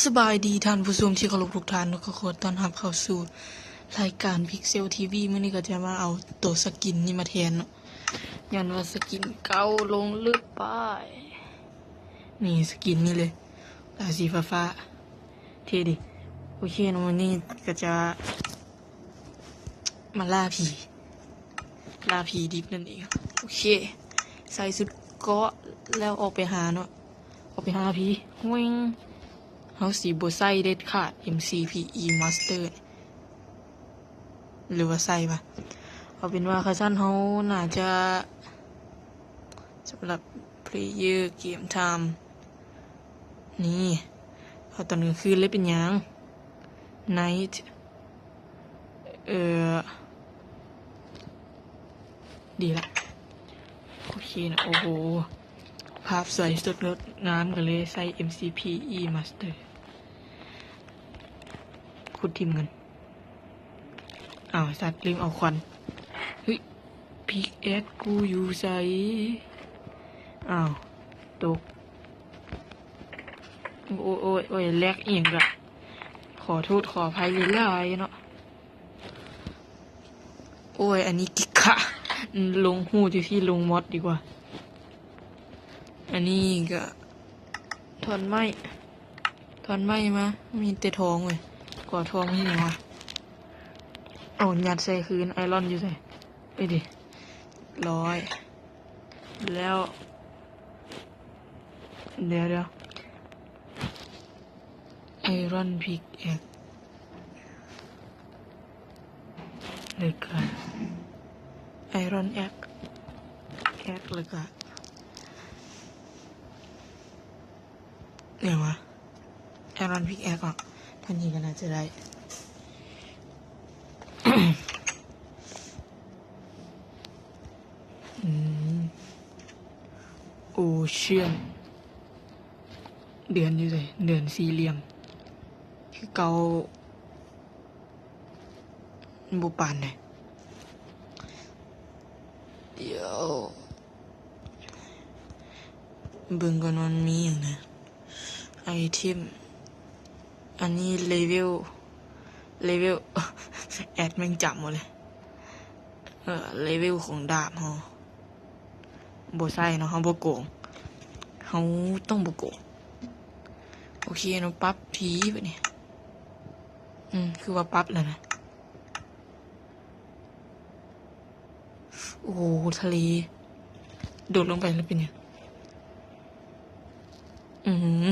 ສະບາຍດີທ່ານຜູ້ຊົມທີ່ເຄົາລົບທຸກທ່ານເນາະ, ກໍຂໍຕ້ອນຮັບເຂົ້າສູ່ລາຍການ Pixel ທີວີ. ມື້ນີ້ກໍຈະມາເອົາໂຕສະກິນນີ້ມາແທນເນາະ, ຍ້ອນວ່າສະກິນເກົ່າລົງເລີກໄປ. ນີ້ສະກິນນີ້ເລີຍ, ຕາສີຟ້າໆ ເທ່ເດ. ໂອເຄເນາະ, ມື້ນີ້ກໍຈະ ມາລ່າຜີ, ລ່າຜີດິບນັ້ນເອງ. ໂອເຄ ໃສ່ຊຸດເກາະແລ້ວອອກໄປຫາເນາະ, ອອກໄປຫາຜີ. ແມ່ງ ເຮົາຊິບໍ່ໃຊ້ເດັດຂາດ MCPE Master ຫຼືວ່າໃຊ້ວະ? ເອົາເປັນວ່າຄັນຊັ້ນເຮົາໜ້າຈະ ສຳລັບ Player Game Time ນີ້ ເອົາຕອນກາງຄືນເລີຍເປັນຫຍັງ? Night ເອີ ດີລະ. ໂອເຄນະ, ໂອ້ໂຫ ພາບສວຍສົດງົດງາມ ກໍເລີຍໃຊ້ MCPE Master ຂຸດຖິ້ມເງິນ. ອ້າວ ສັດ ລືມເອົາຂວັນ. ເຮີ້ຍ ພິກແອັກກູຢູ່ໃສ? ອ້າວ ຕົກ. ໂອ້ຍ ໂອ້ຍ ໂອ້ຍ ແລັກອີ່ຫຍັງກະ ຂໍໂທດຂໍອະໄພຫຼາຍໆເນາະ. ໂອ້ຍ ອັນນີ້ກິກກະ ລົງຮູຈັ່ງຊີ້ ລົງມອດດີກວ່າ. ອັນນີ້ກະ ທ່ອນໄມ້ ທ່ອນໄມ້ມາ ມີແຕ່ທອງເວີຍ. ກໍທອງມີຫຍັງວະ? ເອົາ ຍັດໃສ່ຄືນ. ໄອຣອນຢູ່ໃສ? ເອີ ດີ ຮ້ອຍ ແລ້ວ ດຽວ ດຽວ ໄອຣອນພິກແອັກ ແລ້ວກະ ໄອຣອນແອັກ ແອັກ ແລ້ວກະ ຫຍັງວະ? ໄອຣອນພິກແອັກເນາະ, ເທົ່ານີ້ກໍໜ້າຈະໄດ້. ອືມ ໂອເຊນ ເດືອນຢູ່ໃສ? ເດືອນສີ່ຫຼ່ຽມຄືເກົ່າ. ບໍ່ປານໃດ. ດຽວເບິ່ງກ່ອນວ່າມັນມີຫຍັງແດ່. ໄອເທັມ ອັນນີ້ເລເວວ ເລເວວ ແອັດແມ່ງຈຳໝົດເລີຍ. ເອີ ເລເວວຂອງດາບເຮົາ ບໍ່ໃຊ້ເນາະ, ເຮົາບໍ່ໂກງ, ເຮົາຕ້ອງບໍ່ໂກງ. ໂອເຄເນາະ, ປັບຜີບາດນີ້. ອືມ ຄືວ່າປັບແລ້ວນະ. ໂອ້ ທະເລ ໂດດລົງໄປແລ້ວເປັນຫຍັງ? ອືມ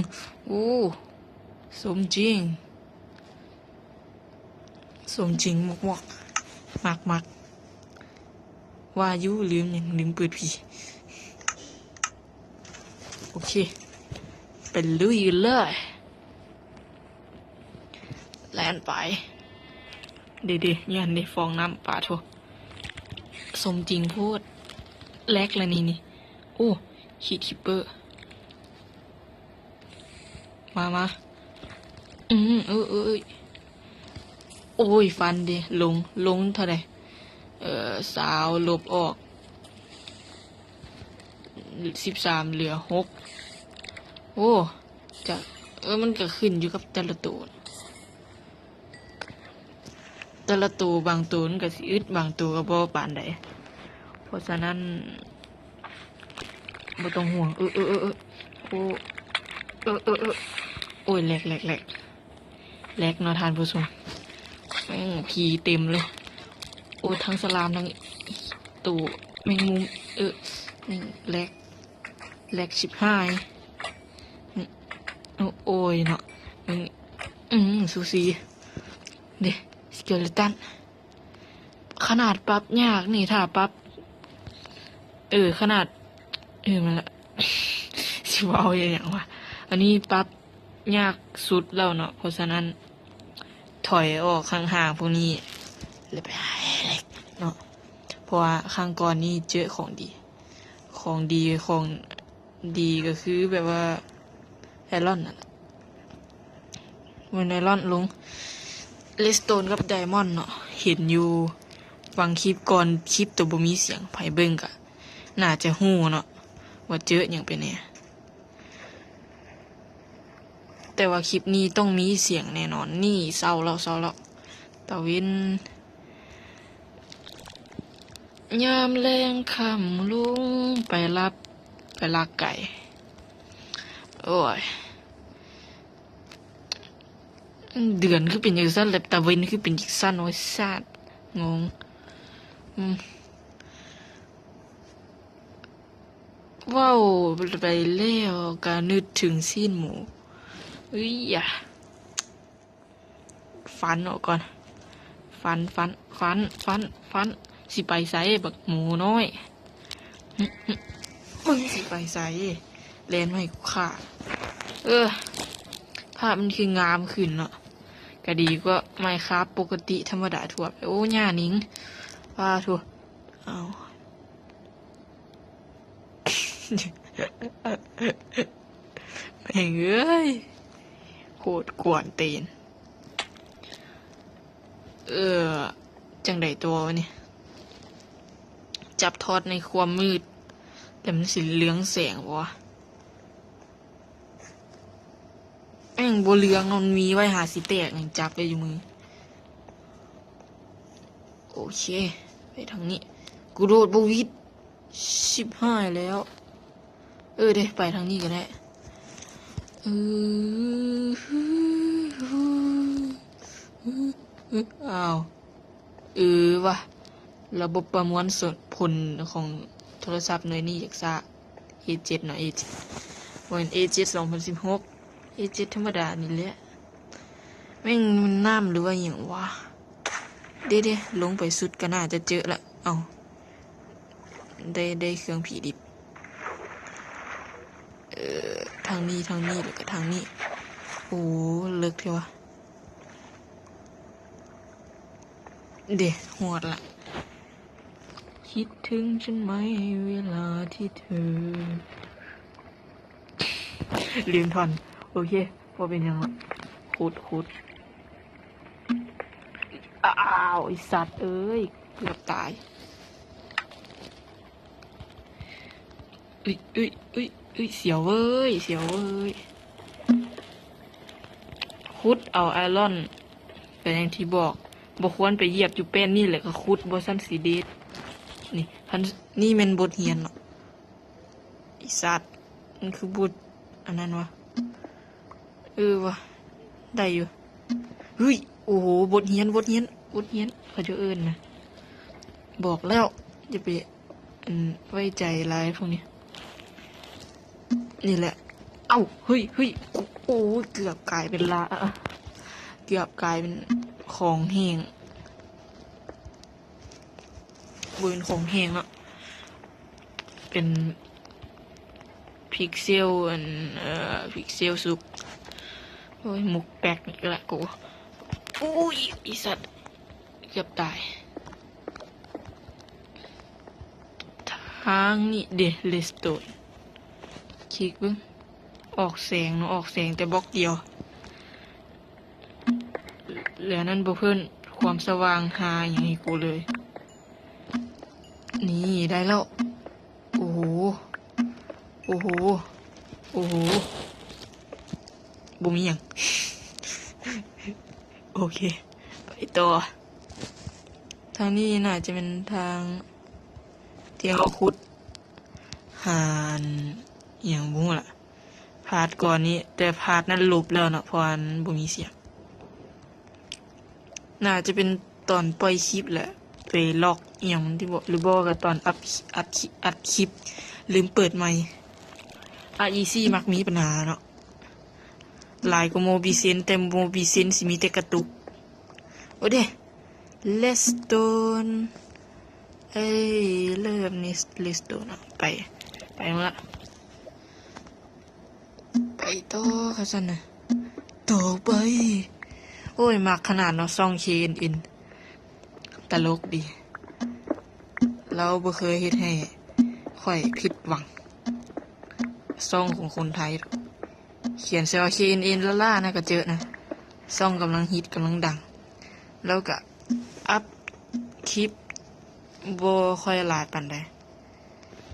ໂອ້ ສົມຈິງ ສົມຈິງ ໝວກໆ ມັກໆ ວ່າຢູ່ ລືມຫຍັງ ລືມເປີດຜີ. ໂອເຄ ໄປລຸຍກັນເລີຍ. ແລ່ນໄປ. ເດ ເດ ຢ້ານເດ ຟອງນ້ຳ ປາໂທ້ ສົມຈິງໂພດ. ແລັກລະນີ້ ນີ້. ໂອ້ ຮີດຄິບເປີ ມາ ມາ. ອືມ ເອີ ເອີ ເອີ. ໂອ້ຍ ຟັນເດ ລົງ ລົງເທົ່າໃດ? ເອີ ຊາວ ລົບອອກ ສິບສາມ ເຫຼືອຫົກ. ໂອ້ ຈະ ເອີ ມັນກະຂຶ້ນຢູ່ກັບແຕ່ລະໂຕ, ແຕ່ລະໂຕ ບາງໂຕມັນກະຊິອຶດ ບາງໂຕກະບໍ່ປານໃດ. ເພາະສະນັ້ນ ບໍ່ຕ້ອງຫ່ວງ. ເອີ ເອີ ເອີ ເອີ ໂອ້ ເອີ ເອີ ເອີ ໂອ້ຍ ແລັກ ແລັກ ແລັກ ແລັກເນາະທ່ານຜູ້ຊົມ. ແມ່ງ ຜີເຕັມເລີຍ. ໂອ້ ທັງສະຫຼາມ ທັງໂຕແມງມຸມ. ເອີ ແລັກ ແລັກຊິບຫາຍ. ໂອ້ຍເນາະ. ອືມ ສູສີເດ. ສະເກເລຕັນ ຂະໜາດປັບຍາກນີ້ ຖ້າປັບ ເອີ ຂະໜາດ ເອີ ແມ່ນລະ ຊິເວົ້າຫຍັງວະ? ອັນນີ້ປັບຍາກສຸດແລ້ວເນາະ, ເພາະສະນັ້ນ ຖອຍອອກຫ່າງໆພວກນີ້ ແລ້ວໄປຫາເລັກເນາະ, ເພາະວ່າຄັ້ງກ່ອນນີ້ເຈີຂອງດີ ຂອງດີ ຂອງ ດີກໍຄືແບບວ່າໄອຣອນນັ້ນແຫຼະ. ເປັນໄອຣອນລົງເລດສະໂຕນກັບໄດມອນເນາະ. ເຫັນຢູ່ບາງຄລິບກ່ອນ ຄລິບໂຕບໍ່ມີສຽງ, ໃຜເບິ່ງກະໜ້າຈະຮູ້ເນາະວ່າເຈີຫຍັງໄປແດ່. ແຕ່ວ່າຄລິບນີ້ຕ້ອງມີສຽງແນ່ນອນ. ນີ້ ເຊົ້າແລ້ວ ເຊົ້າແລ້ວ ຕາເວັນ ຍາມແລງຄ່ຳລົງ ໄປລັບ ໄປລັກໄກ່. ໂອ້ຍ ເດືອນຄືເປັນຈັ່ງຊັ້ນ ແລະ ຕາເວັນຄືເປັນຈັ່ງຊັ້ນ ໂອ້ຍ ຊາດ ງົງ. ອືມ ເວົ້າໄປແລ້ວກະນຶກເຖິງຊີ້ນໝູ. ເອີຍ ຟັນອອກກ່ອນ ຟັນ ຟັນ ຟັນ ຟັນ ຟັນ. ຊິໄປໃສບັກໝູນ້ອຍ? ມຶງຊິໄປໃສ? ແລ່ນມາໃຫ້ກູຂ້າ. ເອີ ພາບມັນຄືງາມຂຶ້ນເນາະ ກະດີກວ່າໄມຄຣາຟປົກກະຕິທຳມະດາທົ່ວໄປ. ໂອ້ ຫຍ້າໜິງ ປາໂທ້. ເອົາ ແມ່ງເອີຍ ໂຄດກວນຕີນ. ເອີ ຈັ່ງໃດຕໍ່ວະນີ້? ຈັບທອດໃນຄວາມມືດ ແຕ່ມັນຊິເຫຼືອງແສງບໍ່ວະ? ແມ່ງບໍ່ເຫຼືອງເນາະ ມັນມີໄວ້ຫາຊິແຕກ ຍັງຈັບໄວ້ຢູ່ມື. ໂອເຄ ໄປທາງນີ້. ກູໂດດບໍ່ຫວິດ ຊິບຫາຍແລ້ວ. ເອີເດ ໄປທາງນີ້ກໍໄດ້. ເອີ ອ້າວ ເອີວ່າ ລະບົບປະມວນຜົນຂອງໂທລະສັບໜ່ວຍນີ້ຢາກຊ້າ. ເອເຈັດເນາະ ເອເຈັດ ບໍ່ແມ່ນເອເຈັດສອງພັນສິບຫົກ ເອເຈັດທຳມະດານີ້ແຫຼະ. ແມ່ງມັນນ້ຳ ຫຼືວ່າຫຍັງວະ? ເດ ເດ ລົງໄປສຸດກໍໜ້າຈະເຈີລະ. ເອົ້າ ໄດ້ ໄດ້ເຄື່ອງຜີດິບ. ເອີ ທາງນີ້ ທາງນີ້ ແລ້ວກໍທາງນີ້. ໂອ້ ເລິກແທ້ວະ. ເດ ຮອດລະ. ຄິດເຖິງຊັ້ນໄໝ ເວລາທີ່ເທີ ລືມທ່ອນ. ໂອເຄ ບໍ່ເປັນຫຍັງ. ຂຸດ ຂຸດ. ອ້າວ ໄອ້ສັດເອີຍ ເກືອບຕາຍ. ອຸ້ຍ ອຸ້ຍ ອຸ້ຍ ອຸ້ຍ ສຽວເວີຍ ສຽວເວີຍ. ຂຸດເອົາໄອຣອນ ກໍຢ່າງທີ່ບອກ ບໍ່ຄວນໄປຢຽບຢູ່ແປ້ນນີ້ ແລ້ວກໍຂຸດ ບໍ່ຊັ້ນຊິເດັດ. ນີ້ ຄັນ ນີ້ແມ່ນບົດຮຽນເນາະ. ໄອ້ສັດ ມັນຄືບົດອັນນັ້ນວະ? ເອີວະ ໄດ້ຢູ່. ເຮີ້ຍ ໂອ້ໂຫ ບົດຮຽນ ບົດຮຽນ ບົດຮຽນ ເຂົາເຈົ້າເອີ້ນນະ. ບອກແລ້ວ ຢ່າໄປ ອັນ ໄວ້ໃຈຫຼາຍພວກນີ້. ນີ້ແຫຼະ. ເອົ້າ ເຮີ້ຍ ເຮີ້ຍ ໂອ້ ເກືອບກາຍເປັນລາ ເກືອບກາຍເປັນຂອງແຫ້ງ. ບໍ່ແມ່ນຂອງແຫ້ງເນາະ ເປັນພິກເຊວ ອັນ ເອີ ພິກເຊວສຸກ. ໂອ້ຍ ໝົກແປັກອີກລະກູ. ໂອ້ຍ ອີສັດ ເກືອບຕາຍ. ທາງນີ້ເດ ເຣດສະໂຕນ ຄລິກເບິ່ງ. ອອກແສງເນາະ ອອກແສງແຕ່ບລັອກດຽວ. ແລ້ວນັ້ນບໍ່ເພີ່ມຄວາມສະຫວ່າງຫາຫຍັງໃຫ້ກູເລີຍ. ນີ້ ໄດ້ແລ້ວ. ໂອ້ໂຫ ໂອ້ໂຫ ໂອ້ໂຫ ບໍ່ມີຫຍັງ. ໂອເຄ ໄປຕໍ່. ທາງນີ້ໜ້າຈະແມ່ນທາງທີ່ເຮົາຂຸດຫາ ອັນ ອີ່ຫຍັງບໍ່ຮູ້ລະ. ພາດກ່ອນນີ້ ແຕ່ພາດນັ້ນລົບແລ້ວເນາະ ເພາະວ່າມັນບໍ່ມີສຽງ. ໜ້າຈະເປັນຕອນປ່ອຍຄລິບແຫຼະ ໄປລັອກອີ່ຫຍັງມັນຕິບໍ ຫຼືບໍ່ກໍຕອນອັດ ອັດ ອັດຄລິບລືມເປີດໃໝ່. ອາອີຊີມັກມີບັນຫາເນາະ ຫຼາຍກວ່າໂມບີເຊັນ ແຕ່ໂມບີເຊັນຊິມີແຕ່ກະຕຸກ. ໂອເດ ເຣດສະໂຕນ ເອີຍ ເລີບນີ້ ເຣດສະໂຕນ. ໄປ ໄປໝົດລະ. ໄປຕໍ່ຄັນຊັ້ນນະ ຕໍ່ໄປ. ໂອ້ຍ ມັກຂະໜາດເນາະ ຊ່ອງເຄເອັນເອັນ ຕະຫຼົກດີ. ລາວບໍ່ເຄີຍເຮັດໃຫ້ຂ້ອຍຜິດຫວັງ ຊ່ອງຂອງຄົນໄທ. ຂຽນໃສ່ວ່າເຄເອັນເອັນລ້າໆ ນະ ກະເຈີນະ. ຊ່ອງກຳລັງຮິດ ກຳລັງດັງ. ລາວກະອັບຄລິບບໍ່ຄ່ອຍຫຼາຍປານໃດ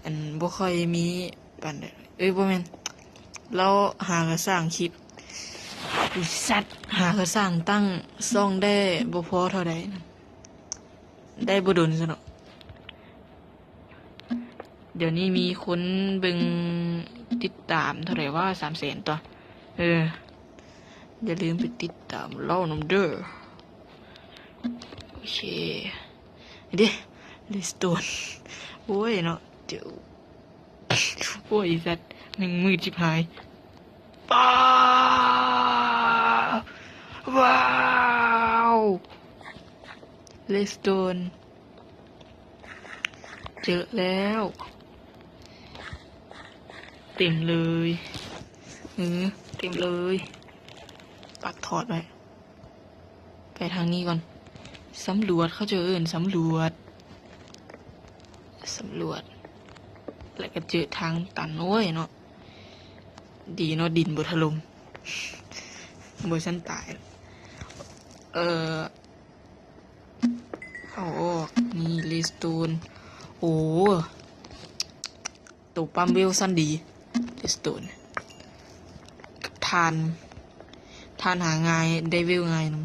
ອັນ ບໍ່ຄ່ອຍມີປານໃດ. ເອີຍ ບໍ່ແມ່ນ ລາວຫາກະສ້າງຄລິບ ອີສັດ ຫາກະສ້າງຕັ້ງຊ່ອງໄດ້ບໍ່ພໍເທົ່າໃດນະ ໄດ້ບໍ່ດົນຊະເນາະ. ດຽວນີ້ມີຄົນເບິ່ງຕິດຕາມເທົ່າໃດວະ ສາມແສນ ຕົວະ. ເອີ ຢ່າລືມໄປຕິດຕາມລາວນຳເດີ. ໂອເຄ ເດ້ ເລສໂຕນ. ໂອ້ຍເນາະ ດຽວ ໂອ້ຍ ອີສັດ ແມ່ງມືດຊິບຫາຍ. ປ້າ ວ້າວ ເລສໂຕນ ເຈີແລ້ວ ເຕັມເລີຍ ເອີ ເຕັມເລີຍ. ປັກທອດໄວ້ ໄປທາງນີ້ກ່ອນ. ສຳຫຼວດ ເຂົາເຈົ້າເອີ້ນສຳຫຼວດ ສຳຫຼວດ ແລ້ວກໍເຈີທາງຕັນ. ໂອ້ຍເນາະ ດີເນາະ ດິນບໍ່ຖະຫຼົ່ມ ບໍ່ຊັ້ນຕາຍ. ເອີ ເອົາອອກ ນີ້ ເລສໂຕນ. ໂອ້ ໂຕປ້ຳເວວຊັ້ນດີ ເລສໂຕນ. ທ່ານ ທ່ານຫາງ່າຍ ໄດ້ເວວງ່າຍນຳ.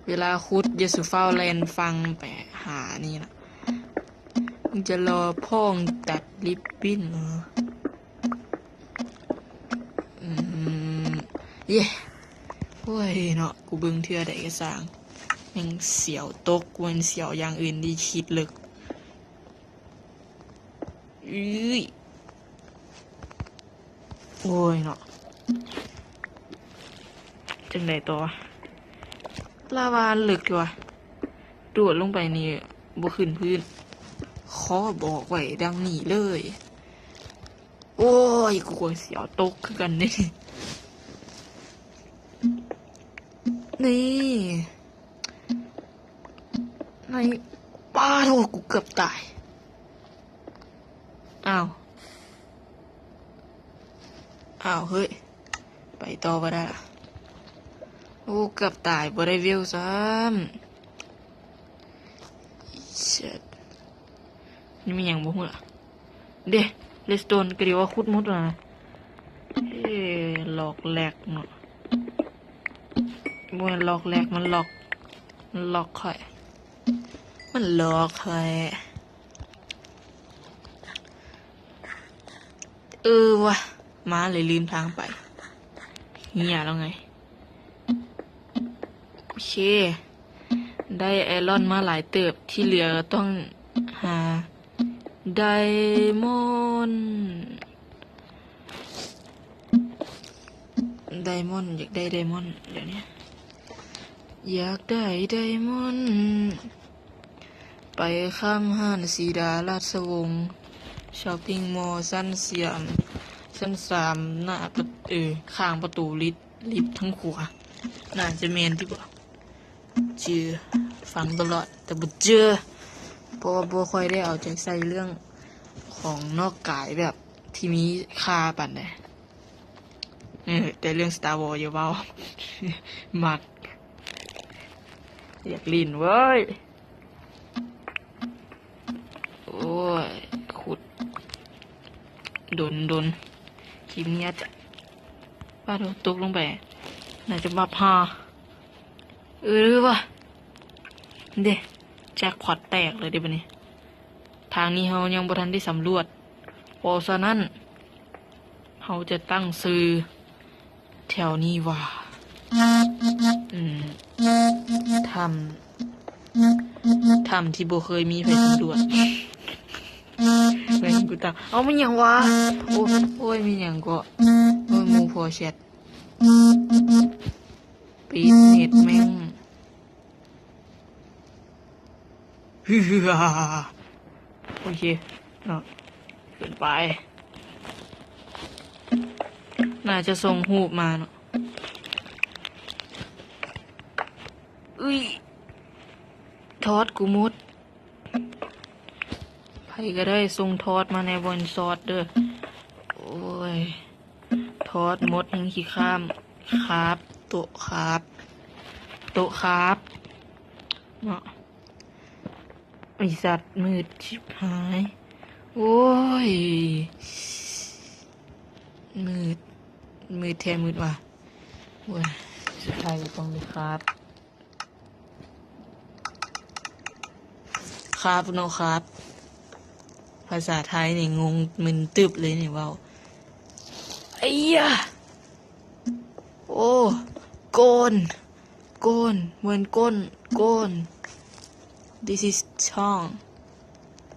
ເວລາຂຸດຢ່າສູ່ຟ້າວແລ່ນຝັ່ງໄປຫານີ້ນະ ມຶງຈະລໍພ້ອງຕັດລິບບິ້ນ. ເອີ ອືມ ເຢ ໂອ້ຍເນາະ ກູເບິ່ງເທື່ອໃດກະຊ່າງ ຍັງສຽວຕົກ ບໍ່ແມ່ນສຽວຢ່າງອື່ນເດ້ ຄິດເລິກ. ເອີຍ ໂອ້ຍເນາະ ຈັ່ງໃດຕໍ່? ລາວາເລິກຢູ່ຫວາ ໂດດລົງໄປນີ້ບໍ່ຂຶ້ນພື້ນ ຂໍບອກໄວ້ດັ່ງນີ້ເລີຍ. ໂອ້ຍ ກູກໍສຽວຕົກຄືກັນເດ້ ນີ້. ໃນ ປ້າໂທ້ ກູເກືອບຕາຍ. ອ້າວ ອ້າວ ເຮີ້ຍ ໄປຕໍ່ບໍ່ໄດ້ລະ. ໂອ້ ເກືອບຕາຍ ບໍ່ໄດ້ເວວຊ້ຳ. ເຊັດ ນີ້ແມ່ນຫຍັງບໍ່ຮູ້ລະ. ເດ້ ເລສໂຕນ ກະດີວ່າຂຸດໝົດແລ້ວນະ. ເອີ ລັອກແລັກເນາະ ບໍ່ແມ່ນລັອກແລັກ ມັນລັອກ ມັນລັອກຂ້ອຍ ມັນລັອກຂ້ອຍ. ເອີວ່າ ມາເລີຍ ລືມທາງໄປ ເຫຍແລ້ວໄງ. ໂອເຄ ໄດ້ໄອລອນມາຫຼາຍເຕີບ ທີ່ເຫຼືອຕ້ອງຫາໄດມອນ ໄດມອນ ຢາກໄດ້ໄດມອນ ດຽວນີ້ ຢາກໄດ້ໄດມອນ. ໄປຂ້າມຮ້ານສີດາລາດຊະວົງ ຊັອບປິງມໍ ຊັ້ນສາມ ຊັ້ນສາມ ໜ້າປະ ເອີ ຂ້າງປະຕູລິບ ລິບທາງຂວາ ໜ້າຈະແມ່ນຕິບໍ? ຈື່ ຟັງຕະຫຼອດ ແຕ່ບໍ່ຈື່ ເພາະວ່າບໍ່ຄ່ອຍໄດ້ເອົາໃຈໃສ່ເລື່ອງຂອງນອກກາຍແບບທີ່ມີຄ່າປານໃດ. ເອີ ແຕ່ເລື່ອງສະຕາວໍຢ່າເວົ້າ ມັກ ຢາກຫຼິ້ນເວີ້ຍ. ໂອ້ຍ ຂຸດ ດົນໆ ຂີ້ເມຍຈະ ປາໂທ້ ຕົກລົງໄປ ໜ້າຈະບັບຫາ ເອີ ຫຼືວ່າ ເດ້ ແຈັກພອດແຕກເລີຍເດ້ບາດນີ້. ທາງນີ້ເຮົາຍັງບໍ່ທັນໄດ້ສຳຫຼວດ ເພາະສະນັ້ນ ເຮົາຈະຕັ້ງຊື່ແຖວນີ້ວ່າ ອືມ ຖ້ຳ ຖ້ຳທີ່ບໍ່ເຄີຍມີໃຜສຳຫຼວດ. ແມ່ນກູຕາ ເອົາ ແມ່ນຫຍັງວະ? ໂອ້ ໂອ້ຍ ແມ່ນຫຍັງເກາະ? ໂອ້ຍ ໝູ່ພໍ່ແຊັດ ປິດເນັດແມ່ງ. ໂອເຄເນາະ ຂຶ້ນໄປ ໜ້າຈະສົ່ງຮູບມາເນາະ. ເອີຍ ທອດກູໝົດ ໃຜກະໄດ້ສົ່ງທອດມາແດ່ ບໍ່ແມ່ນຊອດເດີ. ໂອ້ຍ ທອດໝົດແຮ່ງຂີ້ຄ້ານ ຄາບ ໂຕະຄາບ ໂຕະຄາບເນາະ. ໄອ້ສັດ ມືດຊິບຫາຍ ໂອ້ຍ ມືດ ມືດແທ້ມືດວ່າ. ໂອ້ຍ ສຸດທ້າຍກໍຕ້ອງໄດ້ຄາບ ຄາບເນາະ ຄາບ. ພາສາໄທນີ້ງົງມຶນຕຶບເລີຍນີ້ເວົ້າ. ໄອ້ຍາ ໂອ້ ໂກນ ໂກນ ເໝືອນກົ້ນ ໂກນ. This is tongue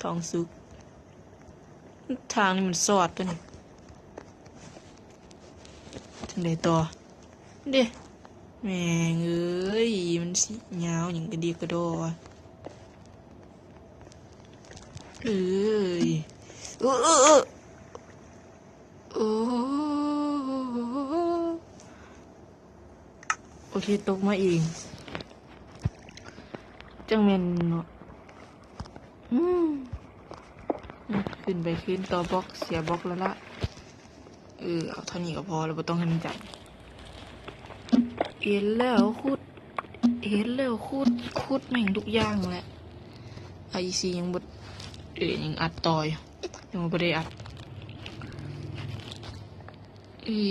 ທ້ອງສຸກ. ທາງນີ້ມັນສອດຕົວນີ້. ຈັ່ງໃດຕໍ່ເດ້? ແມ່ງເອີຍ ມັນຊິຍາວຫຍັງກະດິກກະດໍວະ. ເອີຍ ເອີ ເອີ ເອີ ໂອ້ ໂອເຄ ຕົກມາເອງ. ຈັ່ງແມ່ນເນາະ. ອືມ ຂຶ້ນໄປ ຂຶ້ນຕໍ່ບລັອກ ເສຍບລັອກແລ້ວລະ. ເອີ ເອົາເທົ່ານີ້ກໍພໍແລ້ວ ບໍ່ຕ້ອງໃຫ້ມັນຈັບ. ເຫັນແລ້ວຂຸດ ເຫັນແລ້ວຂຸດ ຂຸດແມ່ງທຸກຢ່າງແຫຼະ. ໄອຊີຍັງບໍ່ ເອີ ຍັງອັດຕໍ່ຢູ່ ຍັງບໍ່ໄດ້ອັດ. ອີ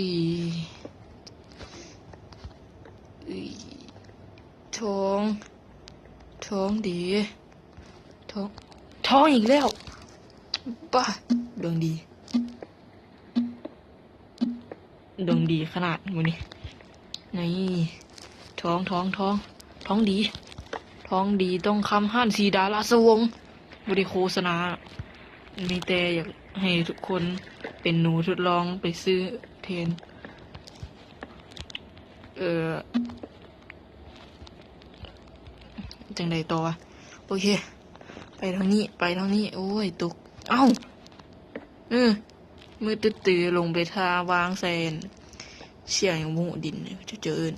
ອີ ທ້ອງ ທ້ອງເດ ທ້ອງ ທ້ອງອີກແລ້ວ. ປ້າ ດວງດີ ດວງດີຂະໜາດມື້ນີ້. ນີ້ ທ້ອງ ທ້ອງ ທ້ອງ ທ້ອງດີ ທ້ອງດີ ທອງຄຳຮ້ານສີດາລາຊະວົງ. ບໍ່ໄດ້ໂຄສະນາ ມີແຕ່ຢາກໃຫ້ທຸກຄົນເປັນໜູທົດລອງໄປຊື້ແທນ. ເອີ ຈັ່ງໃດຕໍ່ວະ? ໂອເຄ ໄປທາງນີ້ ໄປທາງນີ້. ໂອ້ຍ ຕົກ ເອົ້າ ເອີ ມືດຕື້ໆ ລົງໄປທ່າວາງໃສ່ ສ່ຽງຫຍັງບໍ່ຮູ້ ດິນ ເຈົ້າເອີ້ນ.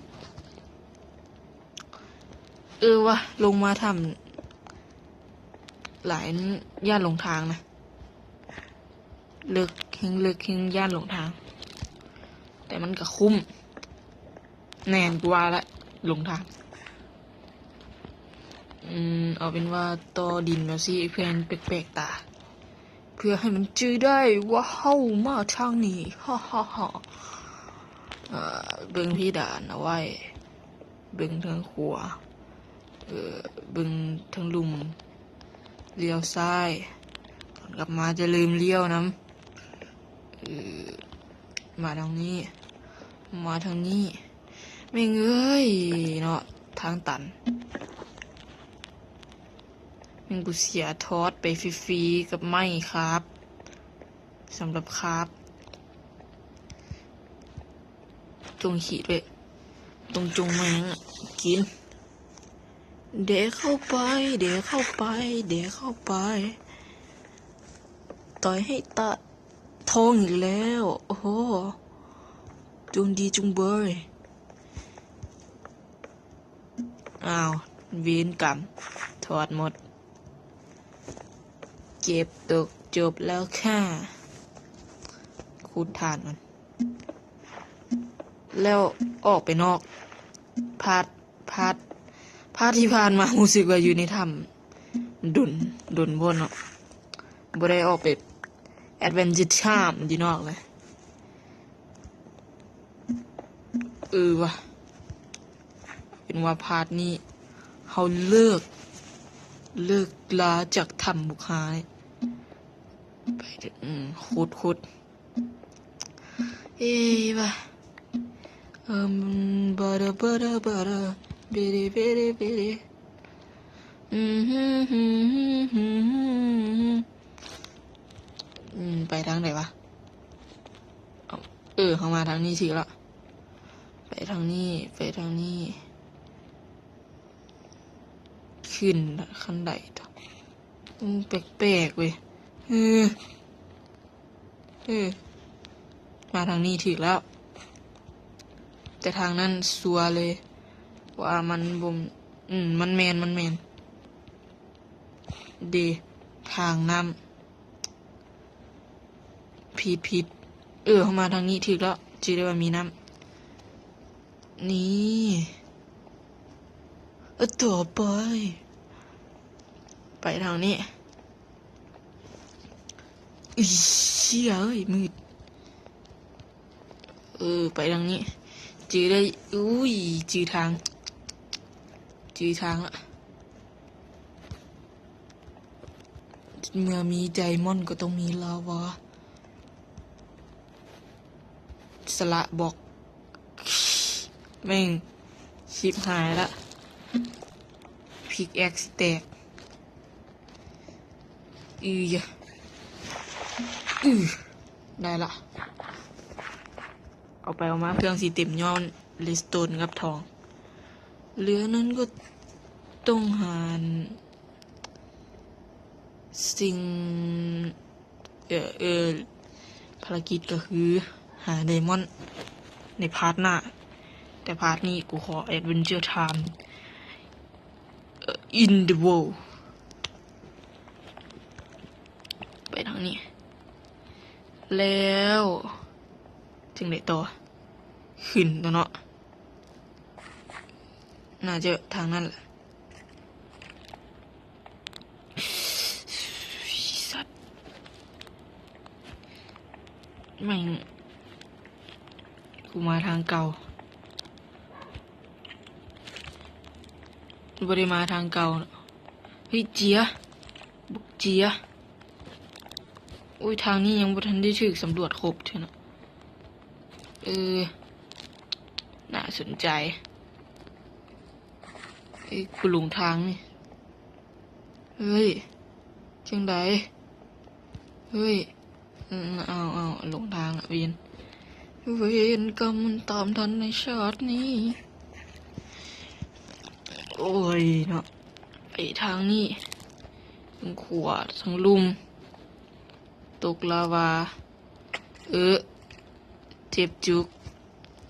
ເອີວ່າ ລົງມາຖ້ຳຫຼາຍ ຢ້ານຫຼົງທາງນະ. ເລິກ ແຮ່ງເລິກ ແຮ່ງຢ້ານຫຼົງທາງ ແຕ່ມັນກະຄຸ້ມ. ແມ່ນ ກູວ່າລະ ຫຼົງທາງ. ອືມ ເອົາເປັນວ່າຕໍ່ດິນແບບຊີ້ ເພື່ອໃຫ້ມັນແປກໆຕາ ເພື່ອໃຫ້ມັນຈື່ໄດ້ວ່າເຮົາມາທາງນີ້ ຮາໆໆ. ເບິ່ງເພດານເອົາໄວ້ ເບິ່ງທາງຂວາ ເອີ ເບິ່ງທາງລຸ່ມ ລ້ຽວຊ້າຍ ກ່ອນກັບມາຈະລືມລ້ຽວນຳ. ເອີ ມາທາງນີ້ ມາທາງນີ້. ແມ່ງເອີຍເນາະ ທາງຕັນ. ແມ່ງກູເສຍທອດໄປຟຣີໆກັບໄມ້ຄາບ ສຳລັບຄາບ. ຈົ່ງຂີ້ດ້ວຍ ຈົ່ງ ຈົ່ງແມ່ງກິນ. ແດກເຂົ້າໄປ ແດກເຂົ້າໄປ ແດກເຂົ້າໄປ ຕ່ອຍໃຫ້ຕາຍ. ທ້ອງອີກແລ້ວ ໂອ້ໂຫ ດວງດີຈຸງເບີຍ. ອ້າວ ເວນກຳ ທອດໝົດ. ເກັບຕົກ ຈົບແລ້ວຄ່າ. ຂຸດຖ່ານກ່ອນ ແລ້ວອອກໄປນອກ. ພາດ ພາດ ພາດທີ່ຜ່ານມາຮູ້ສຶກວ່າຢູ່ໃນຖ້ຳດົນ ດົນໂພດເນາະ ບໍ່ໄດ້ອອກໄປແອດເວັນເຈີທາມຢູ່ນອກເລີຍ. ເອີວ່າ ເປັນວ່າພາດນີ້ເຮົາເລີກ ເລີກລາຈາກຖ້ຳບຸກຫາໄປ. ອືມ ຂຸດ ຂຸດ ເອວ່າ ເອີມ ບາດາ ບາດາ ບາດາ ເບເດ ເບເດ ເບເດ. ອືມ ອືມ ໄປທາງໃດວະ? ເອີ ເຮົາມາທາງນີ້ຖືກລະ ໄປທາງນີ້ ໄປທາງນີ້. ຂຶ້ນຂັ້ນໄດ ອືມ ແປກໆເວີຍ. ເອີ ເອີ ມາທາງນີ້ຖືກແລ້ວ ແຕ່ທາງນັ້ນຊົ່ວເລີຍ ວ່າມັນບໍ່ ອືມ ມັນແມ່ນ ມັນແມ່ນເດ ທາງນ້ຳ. ຜິດ ຜິດ ເອີ ເຮົາມາທາງນີ້ຖືກແລ້ວ ຈື່ໄດ້ວ່າມີນ້ຳ. ນີ້ ເອີ ຕໍ່ໄປ ໄປທາງນີ້. ອີ ເຊຍເອີຍ ມືດ. ເອີ ໄປທາງນີ້ ຈື່ໄດ້ ອຸ້ຍ ຈື່ທາງ ຈື່ທາງລະ. ເມື່ອມີໄດມອນກໍຕ້ອງມີລາວາ. ສະລະບອກ ແມ່ງ ຊິບຫາຍລະ ພິກແອັກຊິແຕກ. ອື ອື ໄດ້ລະ. ເອົາໄປເອົາມາເຄື່ອງຊິເຕັມຍ້ອນເລສໂຕນກັບທອງ. ເຫຼືອນັ້ນກໍຕ້ອງຫາສິ່ງ ເອີ ເອີ ພາລະກິດກໍຄືຫາໄດມອນໃນພາດໜ້າ, ແຕ່ພາດນີ້ກູຂໍແອັດເວັນເຈີທາມ ເອີ in the world. ໄປທາງນີ້ ແລ້ວຈັ່ງໃດຕໍ່? ຂຶ້ນຕົວະເນາະ. ໜ້າຈະທາງນັ້ນແຫຼະ. ສັດ ແມ່ງ ກູມາທາງເກົ່າ ບໍ່ໄດ້ມາທາງເກົ່າ. ເຮີ້ຍ ເຈຍ ບັກເຈຍ. ໂອ້ຍ ທາງນີ້ຍັງບໍ່ທັນໄດ້ຖືກສຳຫຼວດຄົບເທື່ອນະ. ເອີ ໜ້າສົນໃຈ. ເອີ ກູຫຼົງທາງນີ້. ເຮີ້ຍ ຈັ່ງໃດ? ເຮີ້ຍ ເອົາ ເອົາ ຫຼົງທາງລະເວນ. ເວນກຳມັນຕາມທັນໃນຊາດນີ້. ໂອ້ຍເນາະ ໄປທາງນີ້ ທັງຂົວທັງລຸ່ມ ຕົກລາວາ. ເອີ ເຈັບຈຸກ.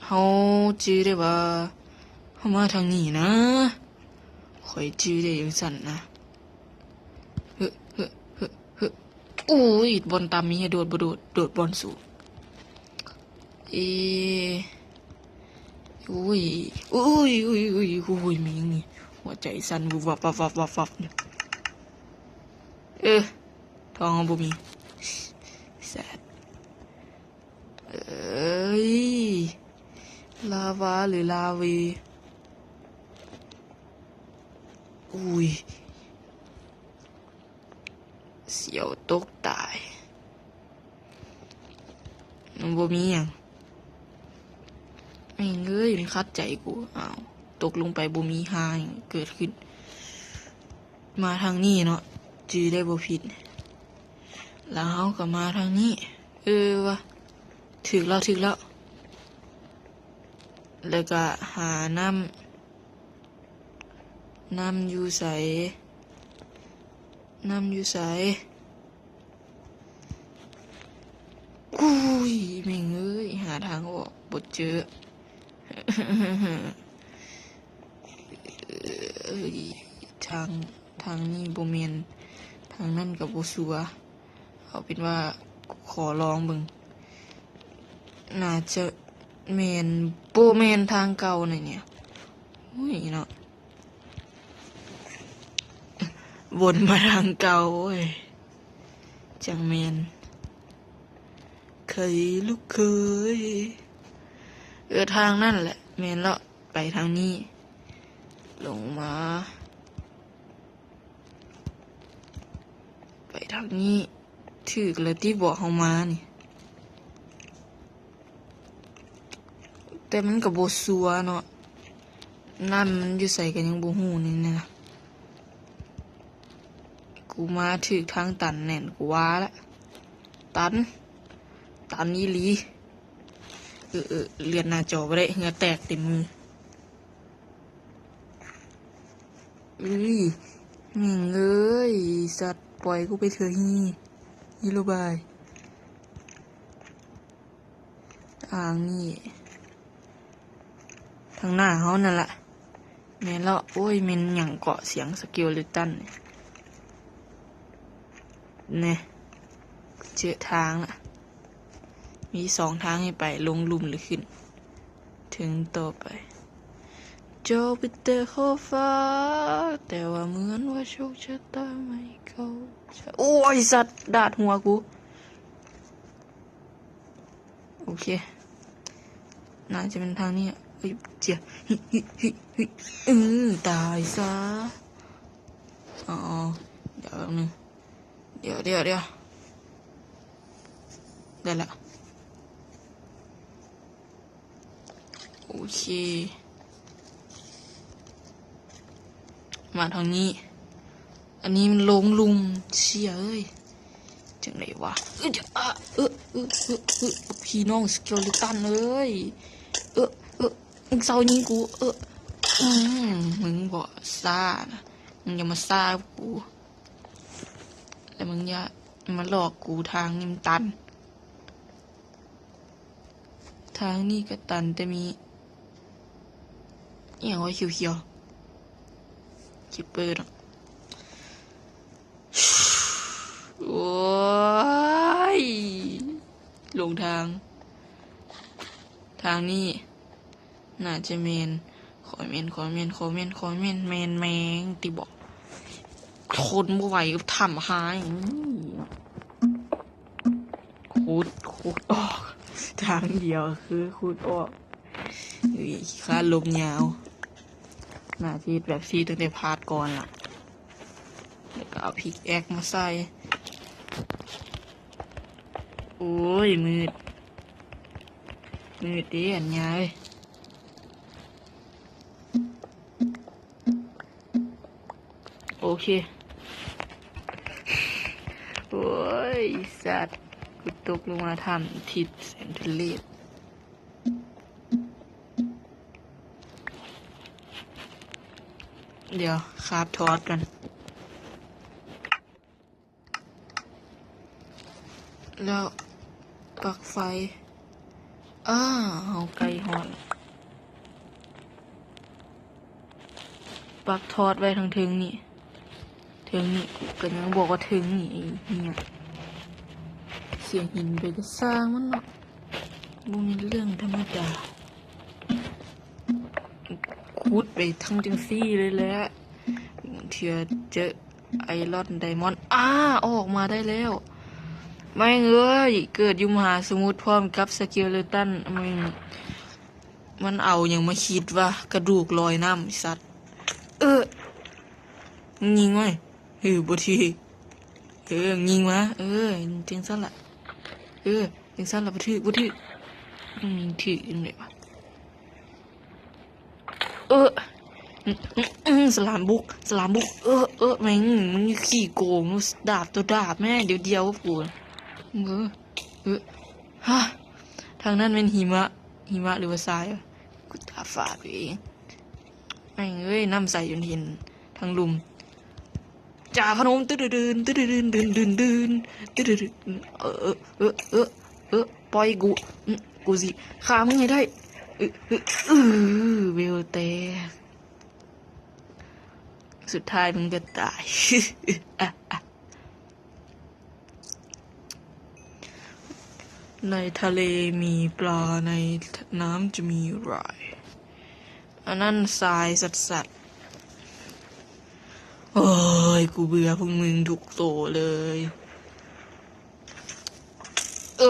ເຮົາຈື່ໄດ້ວ່າເຮົາມາທາງນີ້ນະ, ຂ້ອຍຈື່ໄດ້ຈັ່ງຊັ້ນນະ. ເຮີ້ ເຮີ້ ເຮີ້ ເຮີ້. ໂອ້ຍ ບ່ອນຕ່ຳມີໃຫ້ໂດດບໍ່ໂດດ, ໂດດບ່ອນສູງ. ເອ ໂອ້ຍ ໂອ້ຍ ໂອ້ຍ ໂອ້ຍ ແມ່ງນີ້ ຫົວໃຈສັ່ນວຶບວັບ ເອີ ທອງເຮົາບໍ່ມີ. ແຊດ ເອີຍ ລາວາຫຼືລາເວ? ອຸ້ຍ ສຽວຕົກຕາຍ. ມັນບໍ່ມີຫຍັງ. ແມ່ງເອີຍ ມັນຂັດໃຈກູ. ອ້າວ ຕົກລົງໄປບໍ່ມີຫຍັງເກີດຂຶ້ນ. ມາທາງນີ້ເນາະ ຈື່ໄດ້ບໍ່ຜິດ ແລ້ວເຮົາກໍມາທາງນີ້. ເອີ ວ່າ ຖືກແລ້ວ ຖືກແລ້ວ. ແລ້ວກໍຫານ້ຳ ນ້ຳຢູ່ໃສ? ນ້ຳຢູ່ໃສ? ອຸ້ຍ ແມ່ງເອີຍ ຫາທາງອອກບໍ່ເຈີ. ເອີຍ ທາງ ທາງນີ້ບໍ່ແມ່ນ, ທາງນັ້ນກໍບໍ່ຊົວ. ເອົາເປັນວ່າຂໍລອງເບິ່ງ. ໜ້າຈະແມ່ນ ບໍ່ແມ່ນທາງເກົ່ານີ້. ໂອ້ຍເນາະ ວົນມາທາງເກົ່າ. ໂອ້ຍ ຈັ່ງແມ່ນ ເຄີຍລູກເຄີຍ. ເອີ ທາງນັ້ນແຫຼະ ແມ່ນແລ້ວ. ໄປທາງນີ້ ລົງມາ ໄປທາງນີ້. ຖືກແລ້ວຕິ ບອກເຮົາມານີ້. ແຕ່ມັນກໍບໍ່ຊົວເນາະ ນ້ຳມັນຢູ່ໃສກໍຍັງບໍ່ຮູ້ນີ້ນະ. ກູມາຖືກທາງຕັນແໜ້ນ ກູວ່າລະ ຕັນ ຕັນອີ່ຫຼີ. ເອີ ເອີ ເລື່ອນໜ້າຈໍບໍ່ໄດ້ ເຫື່ອແຕກເຕັມມື. ເອີຍ ແມ່ງເອີຍ ສັດ ປ່ອຍກູໄປເທື່ອຮີ ຮີໂລບາຍ. ອ່າງນີ້ ທາງໜ້າເຮົານັ້ນລະ. ແມ່ນແລ້ວ. ໂອ້ຍ ແມ່ນຫຍັງເກາະ ສຽງສະເກວເລັດຕັນນີ້. ແນ່ ເຈີທາງລະ. ມີສອງທາງໃຫ້ໄປ, ລົງລຸ່ມ ຫຼື ຂຶ້ນເທິງຕໍ່ໄປ. ເຈົ້າໄປແຕະຂອບຟ້າ, ແຕ່ວ່າເໝືອນວ່າໂຊກຊະຕາໄມ່ເຂົ້າໃຈ. ໂອ້ຍ ສັດ ດາດຫົວກູ. ໂອເຄ ໜ້າຈະເປັນທາງນີ້. ເຮີ້ຍ ເຈຍ ເຮີ້ຍ ເຮີ້ຍ ເຮີ້ຍ ເອີ ຕາຍຊະ. ອໍ ດຽວແປັບໜຶ່ງ ດຽວ ດຽວ ດຽວ ໄດ້ລະ. ໂອເຄ ມາທາງນີ້ ອັນນີ້ມັນລົງຫຼຸມ ເຊຍເອີຍ ຈັ່ງໃດວະ? ເອີ ເອີ ພີ່ນ້ອງສະເກວເລຕັນເອີຍ ເອີ ເອີ ມຶງເຊົາຍິງກູ ເອີ ອືມ ມຶງບໍ່ຊ້ານະ ມຶງຢ່າມາຊ້າກັບກູ ແລະ ມຶງຢ່າມາຫຼອກກູ ທາງນີ້ມັນຕັນ. ທາງນີ້ກໍຕັນ ແຕ່ມີອີ່ຫຍັງວະ ຂຽວໆ ຄິດເປີດອກ. ໂອ້ຍ ຫຼົງທາງ ທາງນີ້ໜ້າຈະແມ່ນ ຂໍແມ່ນ ຂໍແມ່ນ ຂໍແມ່ນ ຂໍແມ່ນ ແມ່ນແມ່ງຕິບໍ ທົນບໍ່ໄຫວກັບຖ້ຳຮ້າຍ. ຂຸດ ຂຸດອອກ ທາງດຽວຄືຂຸດອອກ. ເອີຍ ຂີ້ຄ້ານລົມຍາວ ໜ້າຊິເຮັດແບບຊີ້ຕັ້ງແຕ່ພາດກ່ອນລະ ແລ້ວກໍເອົາພິກແອັກມາໃສ່. ໂອ້ຍ ມືດ ມືດເດ້ ອັນຍາເອີຍ. ໂອເຄ ໂອ້ຍ ສັດ ກູຕົກລົງມາຖ້ຳທິດແສນທຸເລດ. ດຽວຄາບທອດກ່ອນ. ແລ້ວປັກໄຟ ອ້າ ເຮົາໃກ້ຮອດ ປັກທອດໄວ້ທາງເທິງນີ້ ເທິງນີ້ ກໍຍັງບອກວ່າເທິງນີ້ ໄອ້ເຫຍ ເສຍຫີນໄປກໍຊ່າງມັນເນາະ ບໍ່ແມ່ນເລື່ອງທຳມະດາ. ຂຸດໄປທັງຈັ່ງຊີ້ເລີຍແຫຼະ ເທື່ອເຈີໄອລອນໄດມອນ ອ້າ ອອກມາໄດ້ແລ້ວ. ແມ່ງເອີຍ ເກີດຢູ່ມະຫາສະໝຸດພ້ອມກັບສະເກວເລຕັນ ແມ່ງ ມັນເອົາຫຍັງມາຄິດວະ ກະດູກລອຍນ້ຳ ໄອ້ສັດ. ເອີ ຍິງໄວ້ ເອີ ບໍ່ຖືກ ເອີ ຍິງມາ ເອີ ຈັ່ງຊັ້ນລະ ເອີ ຈັ່ງຊັ້ນລະ ບໍ່ຖືກ ບໍ່ຖືກ ອືມ ຖືກຈັ່ງໃດວະ? ເອີ ອື ອື ສະຫຼາມບຸກ ສະຫຼາມບຸກ ເອີ ເອີ ແມ່ງ ມຶງຂີ້ໂກງ ດາບຕໍ່ດາບແມ່ ດຽວໆກັບກູ ເອີ ເອີ ຮະ ທາງນັ້ນແມ່ນຫິມະ ຫິມະ ຫຼືວ່າຊາຍວະ? ກູຕາຝາດໄປເອງ ແມ່ງເອີຍ ນ້ຳໃສຈົນເຫັນທັງລຸ່ມ. ຈາພະນົມ ຕຶດດຶນ ຕຶດດຶນ ດຶນ ດຶນ ດຶນ ຕຶດດຶນ ເອີ ເອີ ເອີ ເອີ ເອີ ປ່ອຍກູ ອື ກູຊິຂ້າມຶງໃຫ້ໄດ້ ອື ອື ອື ເວວແຕກ ສຸດທ້າຍມຶງກໍຕາຍ. ໃນທະເລມີປາ ໃນນ້ຳຈະມີລາຍ. ອັນນັ້ນຊາຍສັດໆ. ໂອ້ຍ ກູເບື່ອພວກມຶງທຸກໂຕເລີຍ. ເອີ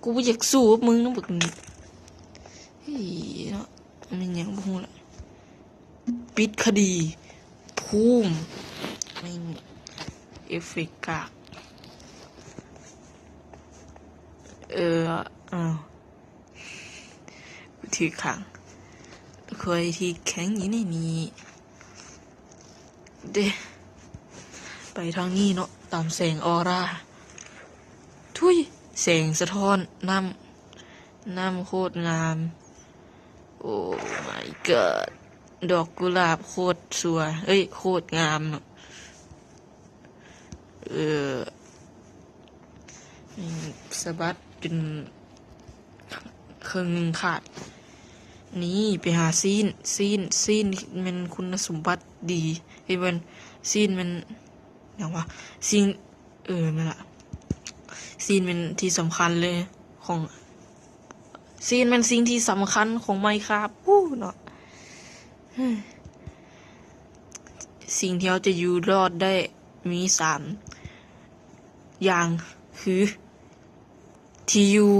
ກູບໍ່ຢາກສູ້ກັບມຶງນຳບັກນີ້. ເຮີ້ຍເນາະ ແມ່ນຫຍັງບໍ່ຮູ້ລະ. ປິດຄະດີ ພູມ ແມ່ງເອຟເຟັກກາກ. ເອີ ອ້າວ ຖືກຂັງ ຂ້ອຍຖືກຂັງຢູ່ໃນນີ້ເດ້. ໄປທາງນີ້ເນາະ ຕາມແສງອອຣາ. ທຸຍ ແສງສະທ້ອນ ນ້ຳ ນ້ຳໂຄດງາມ. Oh my god ດອກກຸຫຼາບໂຄດສວຍ ເອີຍ ໂຄດງາມເນາະ. ເອີ ສະບັດຈົນເຄິ່ງໜຶ່ງຂາດ. ນີ້ ໄປຫາຊີ້ນ ຊີ້ນ ຊີ້ນແມ່ນຄຸນສົມບັດດີ. ເອີຍ ແມ່ນ ຊີ້ນແມ່ນຫຍັງວະ? ຊີ້ນ ເອີ ແມ່ນລະ ຊີ້ນແມ່ນທີ່ສຳຄັນເລີຍຂອງ ຊີ້ນແມ່ນສິ່ງທີ່ສຳຄັນຂອງໄມຄຣາຟ ເນາະ. ສິ່ງທີ່ເຮົາຈະຢູ່ລອດໄດ້ມີສາມຢ່າງຄື ທີ່ຢູ່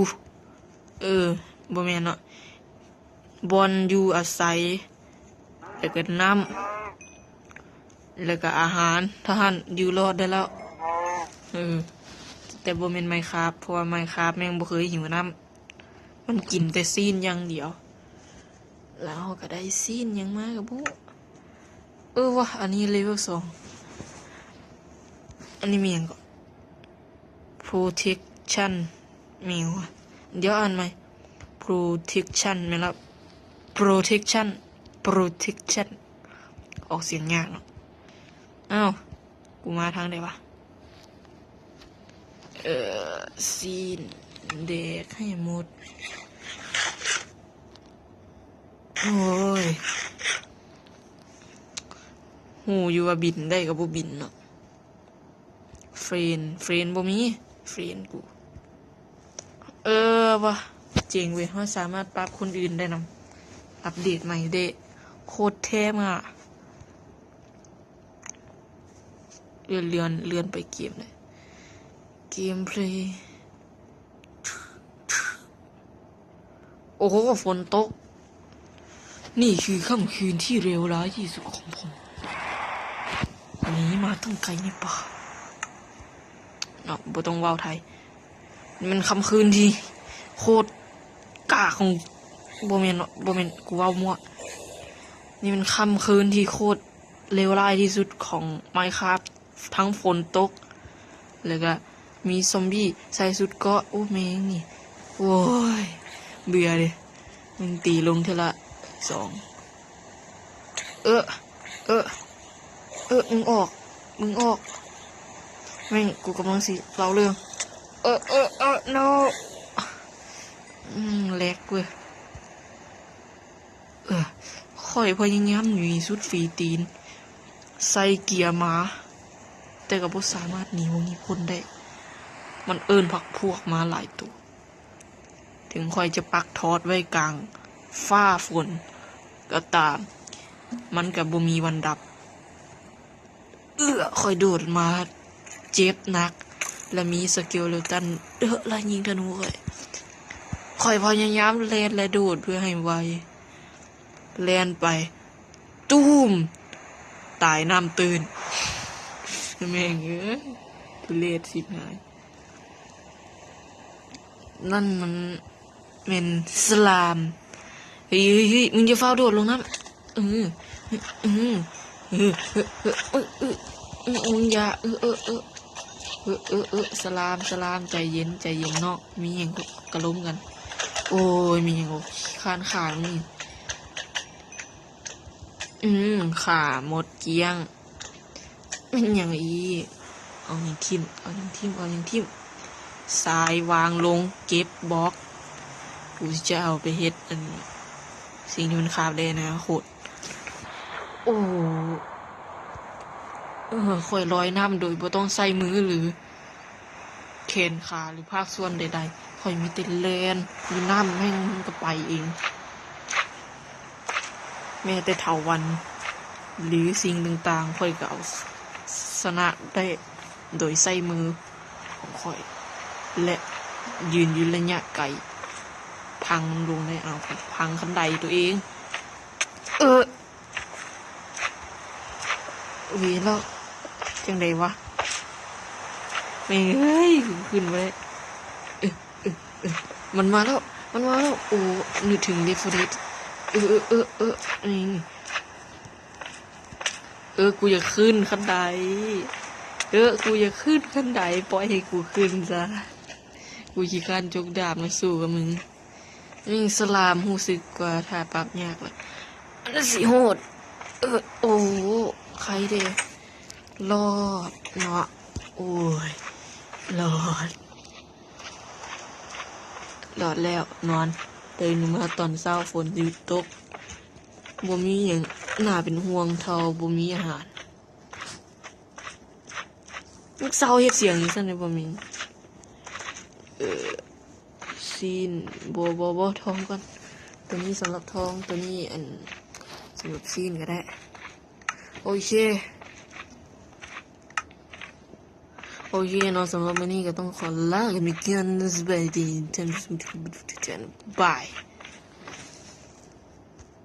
ເອີ ບໍ່ແມ່ນເນາະ ບ່ອນຢູ່ອາໄສ ແລ້ວກໍນ້ຳ ແລ້ວກໍອາຫານ ເທົ່ານັ້ນຢູ່ລອດໄດ້ແລ້ວ. ເອີ ແຕ່ບໍ່ແມ່ນໄມຄຣາບ ເພາະວ່າໄມຄຣາບແມ່ງບໍ່ເຄີຍຫິວນ້ຳ ມັນກິນແຕ່ຊີ້ນຢ່າງດຽວ. ແລ້ວເຮົາກໍໄດ້ຊີ້ນຫຍັງມາກໍບໍ່ຮູ້. ເອີວ່າ ອັນນີ້ເລເວລສອງ ອັນນີ້ມີຫຍັງເກາະ? Protection ແມ່ນຫວາ? ດຽວອ່ານໃໝ່ Protection ແມ່ນລະ Protection Protection ອອກສຽງຍາກເນາະ. ອ້າວ ກູມາທາງໃດວະ? ເອີ ຊີ້ນ ແດກໃຫ້ໝົດ. ໂອ້ຍ ຮູ້ຢູ່ວ່າບິນໄດ້ກໍບໍ່ບິນເນາະ. ເຟຣນ ເຟຣນບໍ່ມີ ເຟຣນກູ. ເອີ ວ່າ ເຈັງເວີຍ ເຮົາສາມາດປັບຄົນອື່ນໄດ້ນຳ. ອັບເດດໃໝ່ເດ້ ໂຄດເທ່ມາກ. ເລື່ອນ ເລື່ອນ ເລື່ອນໄປເກມເລີຍ ເກມເພລ. ໂອ້ໂຫ ຝົນຕົກ. ນີ້ຄືຄ່ຳຄືນທີ່ເລວຮ້າຍທີ່ສຸດຂອງຜົມ. ໜີມາຕັ້ງໄກໃນປ່າເນາະ ບໍ່ຕ້ອງເວົ້າໄທ. ນີ້ມັນຄ່ຳຄືນທີ່ໂຄດກາກຂອງ ບໍ່ແມ່ນເນາະ ບໍ່ແມ່ນ ກູເວົ້າມົ້ວ. ນີ້ມັນຄ່ຳຄືນທີ່ໂຄດເລວຮ້າຍທີ່ສຸດຂອງ Minecraft ທັງຝົນຕົກ ແລ້ວກະມີຊອມບີ້ໃສ່ຊຸດເກາະ. ໂອ້ ແມ່ງນີ້ ໂອ້ຍ ເບື່ອເດ. ແມ່ງຕີລົງເທື່ອລະສອງ. ເອີ ເອີ ເອີ ມຶງອອກ ມຶງອອກ. ແມ່ງ ກູກຳລັງຊິເລົ່າເລື່ອງ. ເອີ ເອີ ເອີ no. ອືມ ແລັກເວີຍ. ເອີ ຂ້ອຍພະຍາຍາມໜີສຸດຝີຕີນ ໃສ່ເກຍໝາ ແຕ່ກໍບໍ່ສາມາດໜີພວກນີ້ພົ້ນໄດ້. ມັນເອີ້ນພັກພວກມາຫຼາຍໂຕ. ເຖິງຂ້ອຍຈະປັກທອດໄວ້ກາງຟ້າຝົນກໍຕາມ, ມັນກໍບໍ່ມີວັນດັບ. ເອື້ອ ຂ້ອຍໂດດມາເຈັບໜັກ ແລະ ມີສະເກວເລຕັນເດີະໄລ່ຍິງທະນູຂ້ອຍ. ຂ້ອຍພະຍາຍາມແລ່ນ ແລະ ໂດດເພື່ອໃຫ້ໄວ. ແລ່ນໄປ ຕູມ! ຕາຍນ້ຳຕື້ນ. ແມ່ງເອີຍ ທຸເລດຊິບຫາຍ. ນັ້ນມັນແມ່ນສະຫຼາມ. ເຮີ້ຍ ເຮີ້ຍ ເຮີ້ຍ ມຶງຢ່າຟ້າວໂດດລົງນ້ຳ. ເອີ ເອີ ເອີ ເອີ ເອີ ເອີ ເອີ ມຶງຢ່າ ເອີ ເອີ ເອີ ສະຫຼາມ ສະຫຼາມ ໃຈເຢັນ ໃຈເຢັນນ້ອງ. ມີຫຍັງກໍ ກະລົມກັນ. ໂອ້ຍ ມີຫຍັງກໍ ຄານຂາມັນນີ້. ອືມ ຂ້າໝົດກ້ຽງ. ແມ່ນຫຍັງອີກ? ເອົາຫຍັງຖິ້ມ ເອົາຫຍັງຖິ້ມ ເອົາຫຍັງຖິ້ມ. ຊາຍວາງລົງ ເກັບບລັອກ. ກູຈະເອົາໄປເຮັດອັນ ສິ່ງທີ່ມັນຄາບໄດ້ໃນອະນາຄົດ. ໂອ້ ເອີ ຂ້ອຍລອຍນ້ຳໂດຍບໍ່ຕ້ອງໃຊ້ມື ຫຼື ແຂນຂາ ຫຼື ພາກສ່ວນໃດໆ. ຂ້ອຍມີແຕ່ແລ່ນຢູ່ ນ້ຳແມ່ງມັນກໍໄປເອງ. ແມ້ແຕ່ເຖົາວັນ ຫຼື ສິ່ງຕ່າງໆ ຂ້ອຍກໍເອົາຊະນະໄດ້ໂດຍໃຊ້ມືຂອງຂ້ອຍ ແລະ ຢືນຢູ່ໄລຍະໄກ ພັງມັນລົງໄດ້. ເອົາ ພັງຄັນໄດຕົວເອງ. ເອີ ເວລາ ຈັ່ງໃດວະ? ແມ່ງເອີຍ ຂຶ້ນບໍ່ໄດ້. ເອີ ເອີ ເອີ ມັນມາແລ້ວ ມັນມາແລ້ວ. ໂອ້ ນຶກເຖິງ Left four Dead. ເອີ ເອີ ເອີ ເອີ ນີ້ ເອີ ກູຢາກຂຶ້ນຄັນໄດ. ເອີ ກູຢາກຂຶ້ນຄັນໄດ. ປ່ອຍໃຫ້ກູຂຶ້ນຊະ. ກູຂີ້ຄ້ານຈົກດາບມາສູ້ກັບມຶງ. ນີ້ສະຫຼາມຮູ້ສຶກວ່າຖ້າປັບຍາກລະ ມັນຊິໂຫດ. ເອີ ໂອ້ ໄຄເດ້ ລອດເນາະ. ໂອ້ຍ ລອດ ລອດແລ້ວ. ນອນ ຕື່ນມາຕອນເຊົ້າ ຝົນຢຸດຕົກ. ບໍ່ມີຫຍັງໜ້າເປັນຫ່ວງເທົ່າບໍ່ມີອາຫານ. ລູກສາວເຮັດສຽງຈັ່ງຊັ້ນໄດ້ບໍ່ມີ ເອີ ຊີ້ນ ບໍ່ ບໍ່ ບໍ່ ທອງກ່ອນ. ຕົວນີ້ສຳລັບທອງ ຕົວນີ້ອັນ ສຳລັບຊີ້ນກໍໄດ້. ໂອເຄ ໂອເຄເນາະ ສຳລັບມື້ນີ້ກໍຕ້ອງຂໍລາກັນໄປກ່ອນ. ສະບາຍດີ ບາຍ.